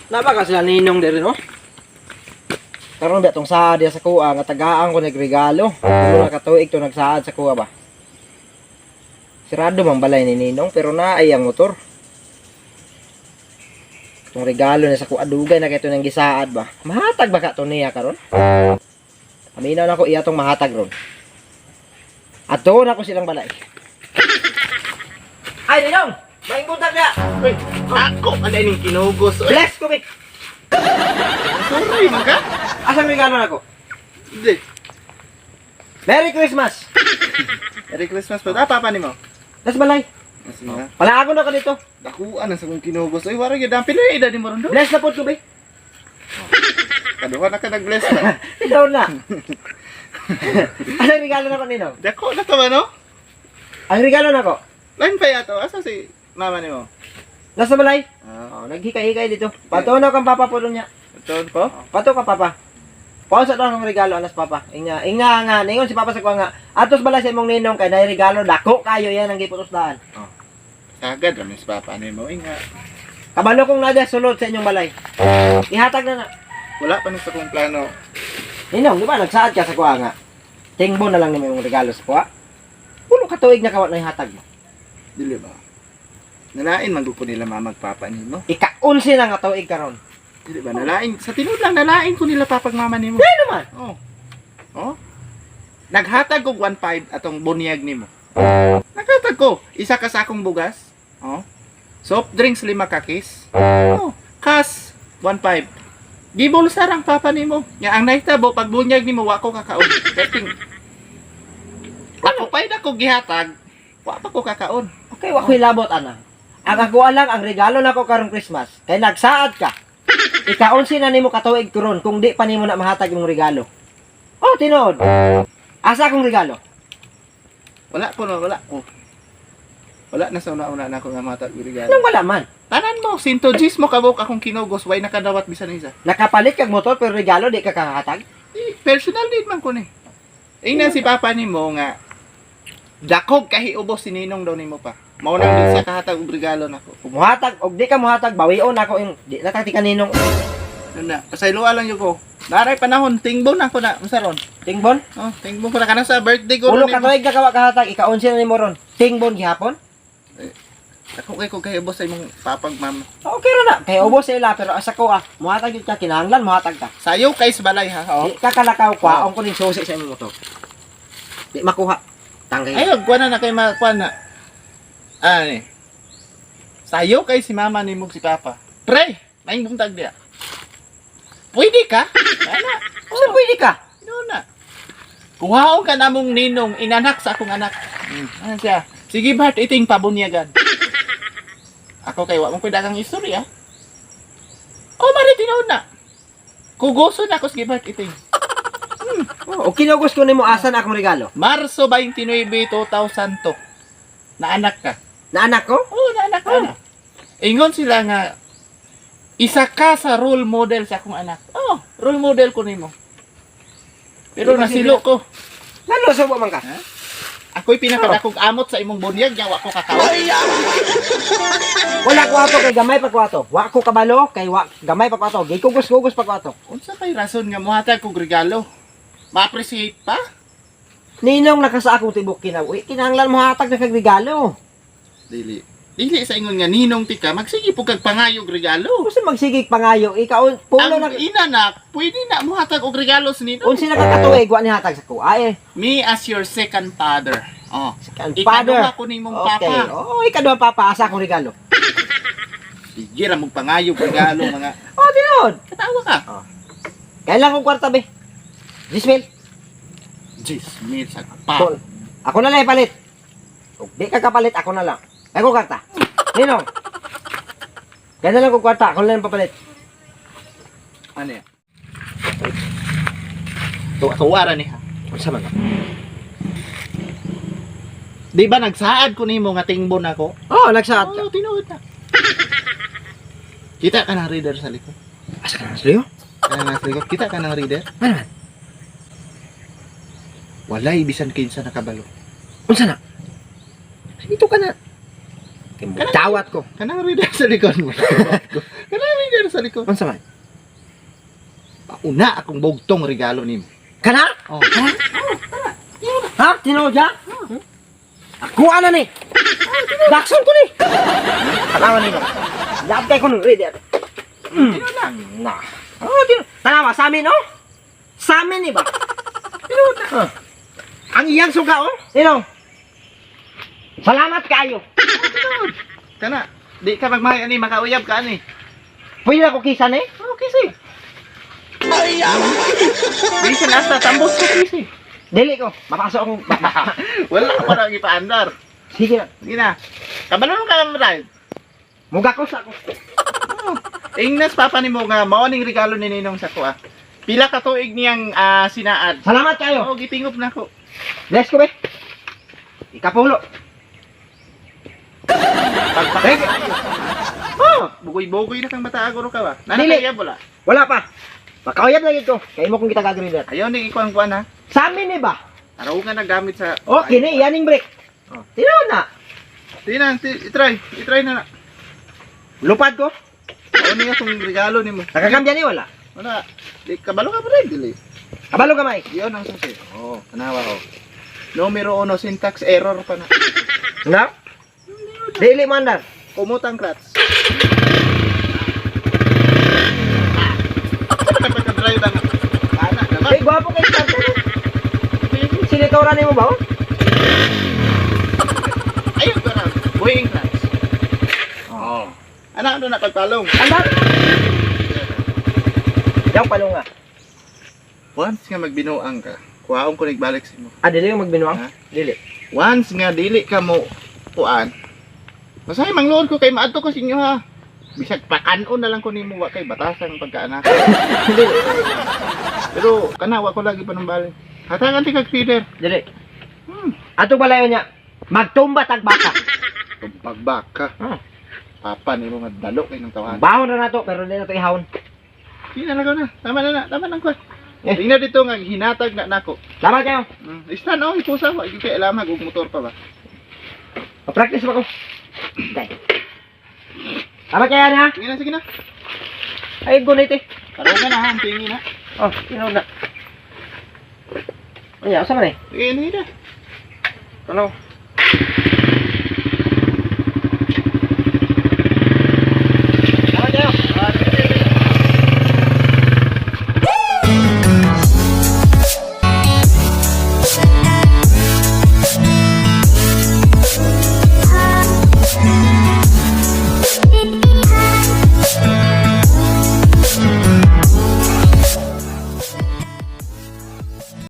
Naba ka sila ninong diri, no? Karon ba tong saad diya sa kuha nga tagaan ko nagregalo. Wala ka tuig to nagsaad sa kuha ba. Sirado man balay ni Ninong pero naay ang motor. Itong regalo niya sa kuha, dugay na kay to nang gisaad ba. Mahatag ba ka to niya karon? Aminaw na ko iya tong mahatag ron. Ato na ko silang balay. Ay, Ninong! Maing buntag na! Uy, ako ka na ining kinugos. Uy, Bless ko, Vic! sorry man ka. Asang regalo na ko? Hindi. Merry Christmas! Merry Christmas po. Ah, papa nimo. Nas balay. Mas nga. Palaako na ka dito. Dakuan na sa kong kinugos. Uy, wala gyud ang pila edad nimo ron do. Bless na po ko, Vic. Kaduha na ka nag-bless na. Ikaw na. Asang regalo na ko, Ninong? Dako na ka ba no? Ang regalo na ko. Lain pa yato. Asa si mama nimo? Nasa balay. Ah, Oh, naghikay-hikay dito. Pato na kang papa po niya. ito po. Pato ka, papa. Paunsa daw ang regalo anas papa. Inga, inga nga ningon si papa sa kuha nga. Atos balay sa imong ninong kay nay regalo dako kayo yan ang giputos-daan. Sagad ra si papa nimo inga. Kabalo kong nadya sulod sa inyong balay. Ihatag na na. Wala pa na sa kong plano. Ninong, di ba nagsaad ka sa kuha nga? Tingbo na lang nimo yung regalo sa kuha. Pulo ka tuig na kawat na ihatag mo. Dili ba? Nalain man gud ko nila mama ug papa nimo. Ika-11 na nga tuig karon. Dili ba nalain sa tinud lang nalain ko nila papag mama nimo. Kaya naman. Oh. Oh. Naghatag og 1.5 atong bunyag nimo. Naghatag ko isa ka sakong bugas. Oh. Soft drinks lima ka case. Oh. Cash 1.5. Gibulsa rang papa nimo. Nga ang nahitabo pag bunyag nimo wa ko kakaon. Perting. Ako pa'y ko gihatag, wa pa ko kakaon. Okay, wa ko'y labot ana. Ang ako lang ang regalo nako karong Christmas kay nagsaad ka. Ika-11 na nimo katuig karon kung di pa nimo na mahatag imong regalo. Oh, tinuod. Asa akong regalo? Wala ko no, wala ko. Wala na sa una-una na ako nga matag regalo. Anong wala man? Tanan mo, sinto G's mo kabuk akong kinugos, way nakadawat bisan isa. Nakapalit kag motor pero regalo di ka kahatag? Eh, personal din man ko ni. Ingnan si papa nimo nga dakog kahiubos si Ninong daw nimo pa. Mao nang di siya kahatag og regalo nako. Kung muhatag og di ka muhatag, bawion ako yung di na ta ti kaninong. Ano na, pasayloa lang yun ko. Naray panahon, tingbon ako na, unsa ron? Tingbon? Oh, tingbon ko na kana sa birthday ko. Ulo ron ka nimo. tuig ka kawa kahatag, ika-11 na nimo ron. Tingbon gihapon? Dako kay ko kahiubos sa imong papag mama. Okay ra na. Kay ubos sila pero asa ko ah, muhatag yun ka kinahanglan muhatag ka. Sayo kay sa balay ha. Oh. Di ka kalakaw kwaon ko ning susi sa imong motor. Di makuha. Tanggay. Ay, kuha na na kay ma kuha na. Ani. Sayo kay si mama nimo si papa. Pre, maing buntag diya. Pwede ka? Ana, Unsa pwede ka? Ano na? Kuhaon ka namong ninong inanak sa akong anak. Ano siya? Sige Bart, iting pabunyagan. Ako kay wa mo koy dagang istorya. Oh, mari tinuod na. Kugoso na ako sige Bart iting. Oh, o kinugos ko nimo asa na akong regalo. Marso 29, 2002. Naanak ka. Na anak ko? Oo, naanak ka na. Ingon sila nga isa ka sa role model sa akong anak. Oh, role model ko nimo. Pero Di ba nasilo ko. Ngano subo man ka? Ako'y pinakadakog amot sa imong bunyag, yawa ko kakao. Wala ko ato kay gamay pa ko ato. Wa ko kabalo kay wa gamay pa ko ato. Gikugos-gugos pa ko ato. Unsa kay rason nga mohatag kog regalo? Ma-appreciate pa? Ninong naka sa akong tibok kinabuhi, kinahanglan mo hatag na kag regalo. Dili. Dili sa ingon nga ninong tika, magsige po kag pangayog regalo. Gusto magsigig pangayo, ikaw pulo Ang na ina na, pwede na mohatag og regalo sa ninong. unsa na kakatuig wa ni hatag sa ko. Ay, Me as your second father. Oh. second father. Ikaduha ko nimong Okay. papa. Oo, ikaduha papa asa akong regalo. Sige ra mong pangayog regalo mga. Oh, tinuod. Katawa ka. Kailan kong kwarta be? 10,000. Jeez, mil sa pa. Tol. Ako na lang ipalit. Kung di ka kapalit, ako na lang. Ay ko kwarta. Ninong. Ganda lang kong kwarta, ako na lang papalit. Ano yan? Tuwa ra ni ha. Unsa man? Di ba nagsaad ko nimo nga tingbon ako? Oh, nagsaad ka. Oo, tinuod na. Kita ka ng reader sa likod. Asa ka na sa'yo? Ka na sa likod. Kita ka ng reader. Ano man? Walay bisan kinsa nakabalo. Unsa na? Dito ka na. Kay mo, dawat ko. Kanang reader sa likod mo. Kanang reader. sa likod. Unsa man? Pauna akong bugtong regalo nimo. Kana? Oh. Ha? Ha? Tinuod ya? Ako ana ni. Dakson ko ni. Tanawa nino. Lahat kay ko nun. Ready. Tinuod na. Na. Oh, tinuod. Tanawa sa amin, oh. Sa amin ni ba? Tinuod na. Ah. Ang iyang suga, oh. Ninong. Salamat kayo. Tinuod. Kana, di ka magmahay ani makauyab ka ani. Pwede na ko kisa ni? Oh, kisi. Bisan asa tambos ko kisi. Dili ko. Mapasok akong... Wala pa nang ipaandar. Sige na. Sige na. Kabalo ka drive. Muga ko sa ako. Ingnas papa nimo nga mao ning regalo ni Ninong sa kuha. Pila ka tuig niyang sinaad. Salamat kayo. Oo, gitingop na ko. Bless ko, be. Ikapulo. Pagpakay. Oh, Bugoy-bugoy na kang bata agro ka ba? Dili. Nanakaya wala. Wala pa. Makauyab na gid ko. Kay mo kung kita gagawin. Ayaw ni ikuan kuan ha. Sa amin ni ba? Araw nga nagamit sa Oh, kini yaning break. Oh, tinuod na. Tingnan, i-try, i-try na na. Lupad ko. Ano niya akong regalo nimo? Nakakamdya ni wala. Wala. Di kabalo ka pa rin dili. Kabalo gamay. Iyon ang susi. Oo, tanawa ko. Numero uno, syntax error pa na. Na? Dili man dar. Kumutang clutch. Pagka-drive ang ana naman. Eh, gwapo kay starter. Sinitoran nimo ba? Oh? Ayun ka na. Buhing clutch. Oo. Ana ano na pagpalong. Andar. Yang palunga. Once nga magbinuang ka, kuhaon ko nagbalik sa imo. Ah, dili yung magbinuang? Ha? Dili. Once nga dili ka mo kuan. Basahin mangluod ko kay maadto ko sa inyo ha. Bisag pakanon na lang ko nimo wa kay batasang pagkaanak. Dili. Pero kana wa ko lagi panumbalik. Hatagan ti kag feeder. Dili. Hmm. Ato balayo niya. Magtumba tag baka. Tumpagbak ka. Ah. Papa nimo nga dalo kay ng tawahan. Bahon na nato pero di na to ihawon. Sige na lagaw na. Tama na na. Tama na ko. Eh. Tingnan dito nga hinatag na nako. Tama kayo. Ista no, ipusa wa gyud kay alam og motor pa ba. Pa-practice ba ko? Okay. Tama kaya niya? Sige na, sige na. Ay, gunit eh. Tarungan na ha, ang tingi na. Oh, tinuod na. Ano yan? Saan man eh? Sige, na. Ano?